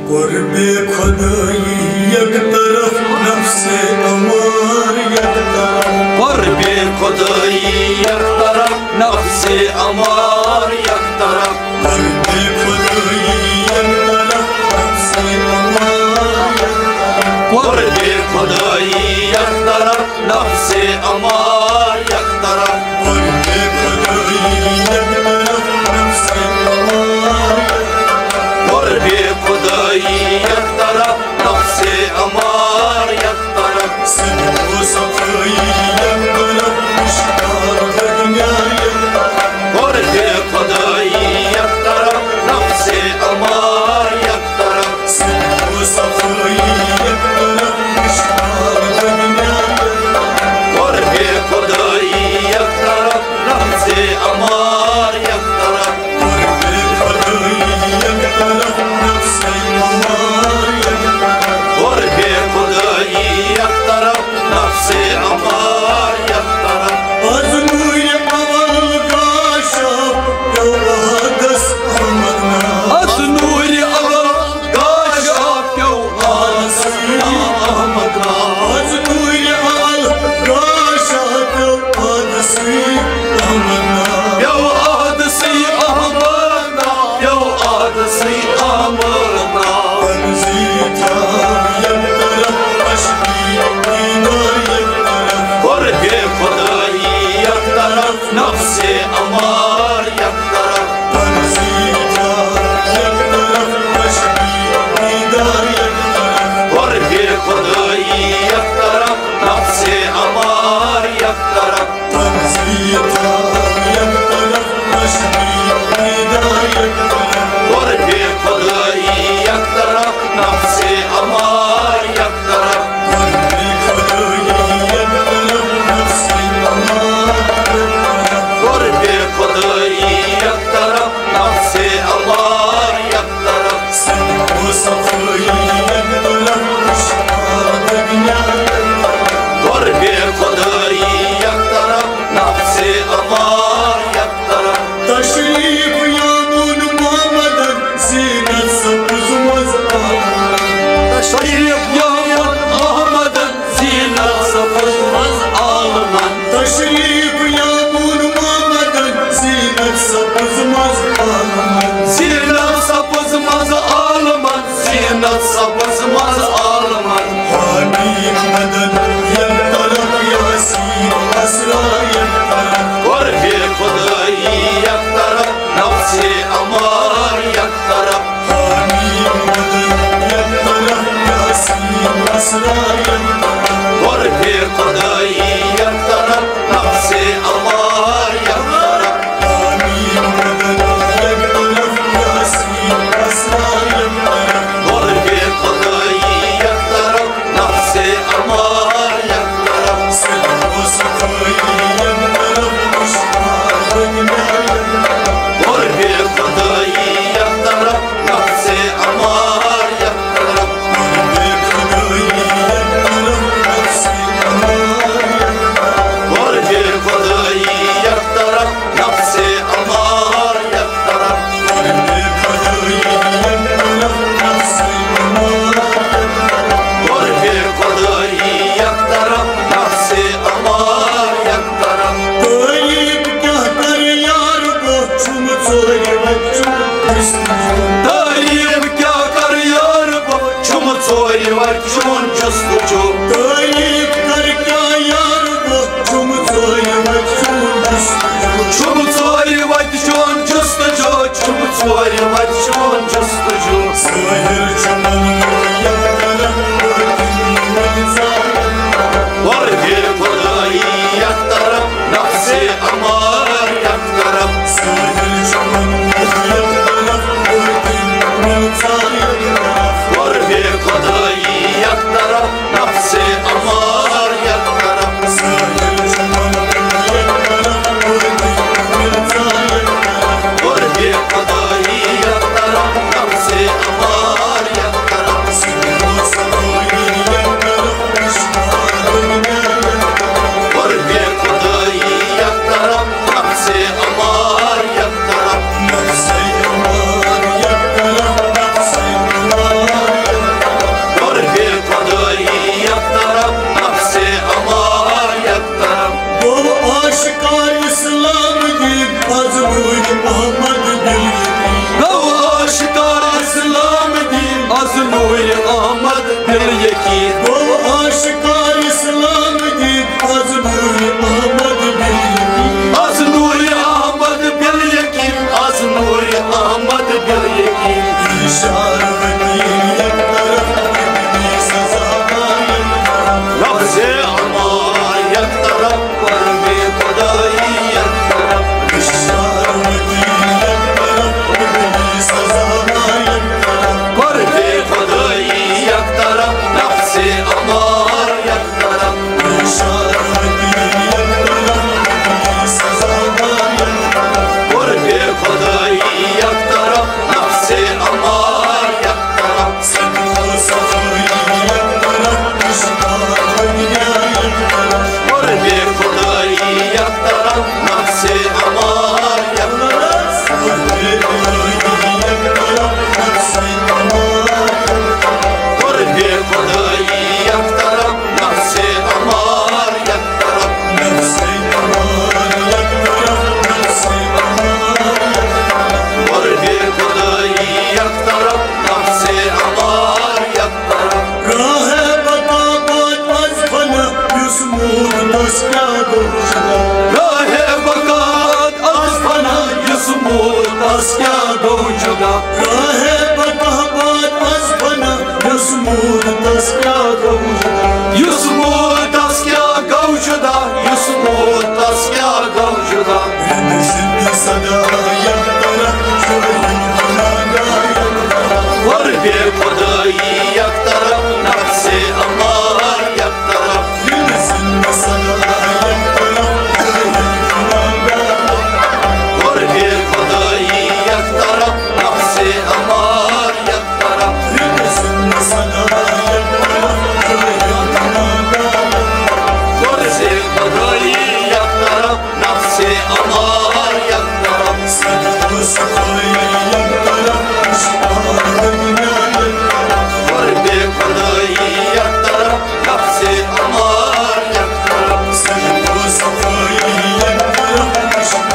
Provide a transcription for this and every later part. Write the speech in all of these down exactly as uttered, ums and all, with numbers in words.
قرب خدائی یک طرف، نفس امار یک طرف۔ قرب خدائی یک طرف، نفس امار یک طرف۔ قرب خدائی یک طرف، نفس امار یک طرف۔ قرب خدائی یک طرف، نفس امار یک طرف۔ قرب خدائی یک طرف، نفس امار یک طرف۔ قرب خدائی یک طرف، نفس امار یک طرف۔ صدق و صفائی یک طرف، مشکار دنیا یک طرف۔ قرب خدائی یک طرف، نفس امار یک طرف۔ صدق و صفائی یک طرف، مشکار دنیا یک طرف۔ قرب خدائی یک طرف، نفس امار یک طرف۔ قرب خدائی یک طرف، نفس امار یک طرف۔ قرب خدائی یک طرف، نفس امار یک طرف۔ از نور اول کاشف پیو احدث احمد نام۔ از نور اول کاشف پیو احدث احمد نام۔ از نور اول کاشف پیو احدث احمد نام۔ پیو احدث احمد نام۔ پیو احدث احمد نام۔ پنزی تھاو یک طرف، مشکی دیدار یک طرف۔ قرب خدائی یک طرف، نفس امار یک طرف۔ پنزی تھاو یک طرف، مشکی دیدار یک طرف۔ قرب خدائی یک طرف، نفس امار یک طرف۔ پنزی تھاو یک طرف، مشکی دیدار یک طرف۔ قرب خدائی یک طرف، نفس امار یک طرف۔ قرب خدائی یک طرف، نفس امار یک طرف۔ قرب خدائی یک طرف، نفس امار یک طرف۔ صدق و صفائی یک طرف، مشکار دنیا یک طرف۔ قرب خدائی یک طرف، نفس امار یک طرف۔ تشریف یامون محمدن، زینت سبز مز آلمن۔ تشریف یامون محمدن، زینت سبز مز آلمن۔ تشریف یامون محمدن، زینت سبز مز آلمن۔ زینت سبز مز آلمن۔ زینت سبز مز آلمن۔ حامی مدد یک طرف، یاسین اسرا یک طرف۔ قرب خدائی یک طرف، نفس امار یک طرف۔ حامی مدد یک طرف، یاسین اسرا یک طرف۔ قرب خدائی یک طرف، نفس امار یک طرف۔ حامی مدد یک طرف، یاسین اسرا یک طرف۔ قرب خدائی گوٚو جُدا۔ راہے بتہ باد از بنا، یُس موٗد تس کیٛاہ گوٚو جُدا۔ یُس موٗد تس کیٛاہ گوٚو جُدا، یُس موٗد تس کیٛاہ گوٚو جُدا۔ رِنہٕ زِنٛدٕ صدا یک طرف، شٲہی گُناہگار یک طرف۔ کوٚر بے خۄدٲیی یک طرف، نفسِ امارہ یک طرف۔ رِنہٕ زِنٛدٕ صدا یک طرف، شٲہی گُناہگار۔ کوٚر بے خۄدٲیی یک طرف، نفسِ امارہ یک طرف۔ رِنہٕ زِنٛدٕ صدا یک طرف، شٲہی گُناہگار۔ کوٚر بے خۄدٲیی یک طرف، نفسِ امارہ یک طرف۔ سجدٕ صفٲیی یک طرف، عشقِ دُنیا یک طرف۔ کوٚر بے خۄدٲیی یک طرف، نفسِ امارہ یک طرف۔ سجدٕ صفٲیی یک طرف، عشقِ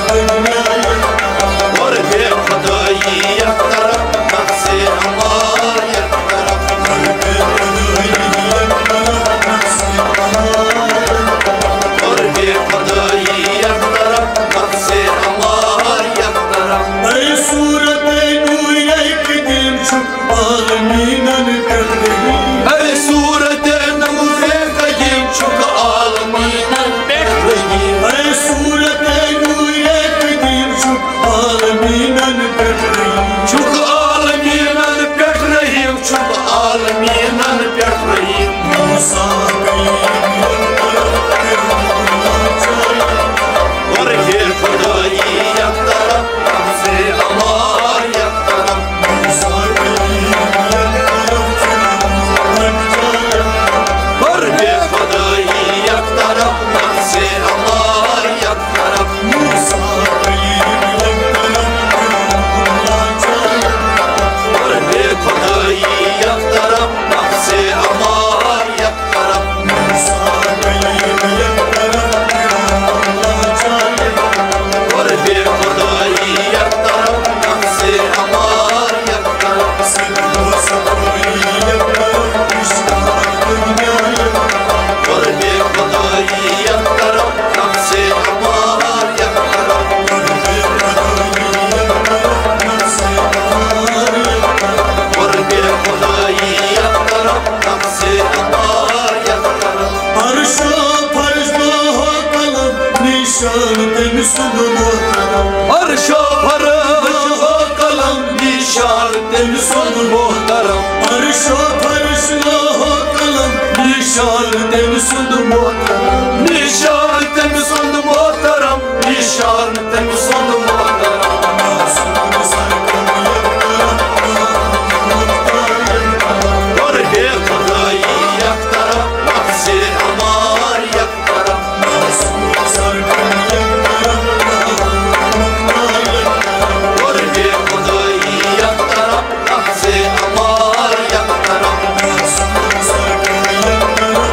دُنیا یک طرف۔ کوٚر بے خۄدٲیی یک طرف، نفسِ امارہ یک طرف۔ کوٚر بے خۄدٲیی یک طرف، نفسِ امارہ یک طرف۔ کوٚر بے خۄدٲیی یک طرف، نفسِ امارہ یک طرف۔ اے صورتِ نورِ قدیم چھُکھ عالمیٖنَن پٮ۪ٹھ رحیٖم۔ اے صورتِ نورِ قدیم چھُکھ عالمیٖنَن پٮ۪ٹھ رحیٖم۔ اے صورتِ نورِ قدیم چھُکھ عالمیٖنَن پٮ۪ٹھ رحیٖم۔ چھُکھ عالمیٖنَن پٮ۪ٹھ رحیٖم، چھُکھ عالمیٖنَن پٮ۪ٹھ رحیٖم۔ موسیٰ کلیم یک طرف، فرعون لاچار۔ کوٚر بے خۄدٲیی یک طرف، نفسِ امارہ یک طرف۔ موسیٰ کلیم یک طرف، فرعون لاچار۔ کوٚر بے خۄدٲیی یک طرف، نفسِ امارہ یک طرف۔ موسیٰ کلیم یک طرف، فرعون لاچار۔ کوٚر بے خۄدٲیی یک طرف، نفسِ امارہ یک طرف۔ موسیٰ کلیم یک طرف، فرعون لاچار۔ کوٚر بے خۄدٲیی یک طرف، نفسِ امارہ یک طرف۔ سجدٕ صفٲیی یک طرف، عشقِ دُنیا یک طرف۔ کوٚر بے خۄدٲیی یک طرف، نفسِ امارہ یک طرف۔ کوٚر بے خۄدٲیی یک طرف، نفسِ امارہ یک طرف۔ کوٚر بے خۄدٲیی یک طرف، نفسِ امارہ یک طرف۔ عرش و فرش، لوح و قلم، نشان تٔمۍ سُنٛد محترم۔ عرش و فرش، لوح و قلم، نشان تٔمۍ سُنٛد محترم۔ عرش و فرش، لوح و قلم، نشان تٔمۍ سُنٛد محترم۔ نشان تٔمۍ سُنٛد محترم، نشان تٔمۍ سُنٛد محترم۔ معصوم سرکم یک طرف، کوٚر بے خۄدٲیی یک طرف، نفسِ امارہ یک طرف۔ معصوم سرکم یک طرف، کوٚر بے خۄدٲیی یک طرف، نفسِ امارہ یک طرف۔ معصوم سرکم یک طرف،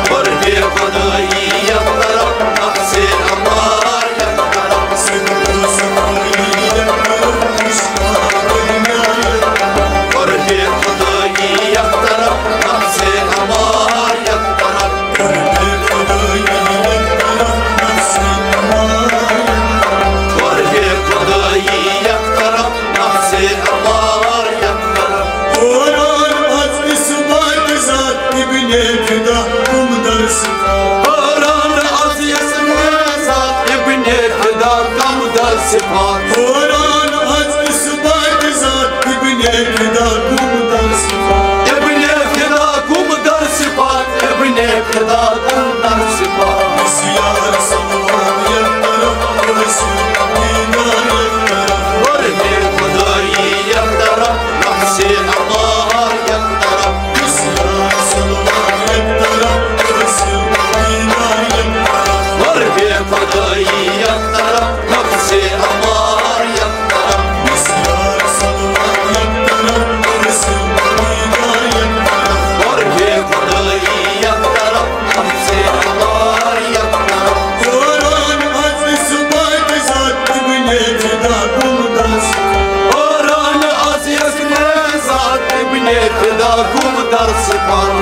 کوٚر بے خۄدٲیی یک طرف، نفسِ امارہ یک طرف۔ سجدٕ صفٲیی یک طرف، عشقِ دُنیا یک طرف۔ کوٚر بے خۄدٲیی یک طرف، نفسِ امارہ یک طرف۔ کوٚر بے خۄدٲیی یک طرف، نفسِ امارہ یک طرف۔ کوٚر بے خۄدٲیی یک طرف، نفسِ امارہ یک طرف۔ حٲران از اثباتِ ذات ابنِ فدا کم در صفات۔ حٲران از اثباتِ ذات ابنِ فدا کم در صفات۔ حٲران از اثباتِ ذات ابنِ فدا کم در صفات۔ ابنِ فدا کم در صفات، ابنِ فدا کم در صفات۔ بسیار صلوات یک طرف، رسول دیدار یک طرف۔ کوٚر بے خۄدٲیی یک طرف، نفسِ امارہ یک طرف۔ بسیار صلوات یک طرف، رسول دیدار یک طرف۔ کوٚر بے خۄدٲیی یک طرف، نفسِ امارہ یک طرف۔ بسیار صلوات یک طرف، رسول دیدار یک طرف۔ کوٚر بے خۄدٲیی یک طرف، نفسِ امارہ یک طرف۔ حٲران از اثباتِ ذات ابنِ فدا کم در صفات۔ حٲران از اثباتِ ذات ابنِ فدا کم در صفات۔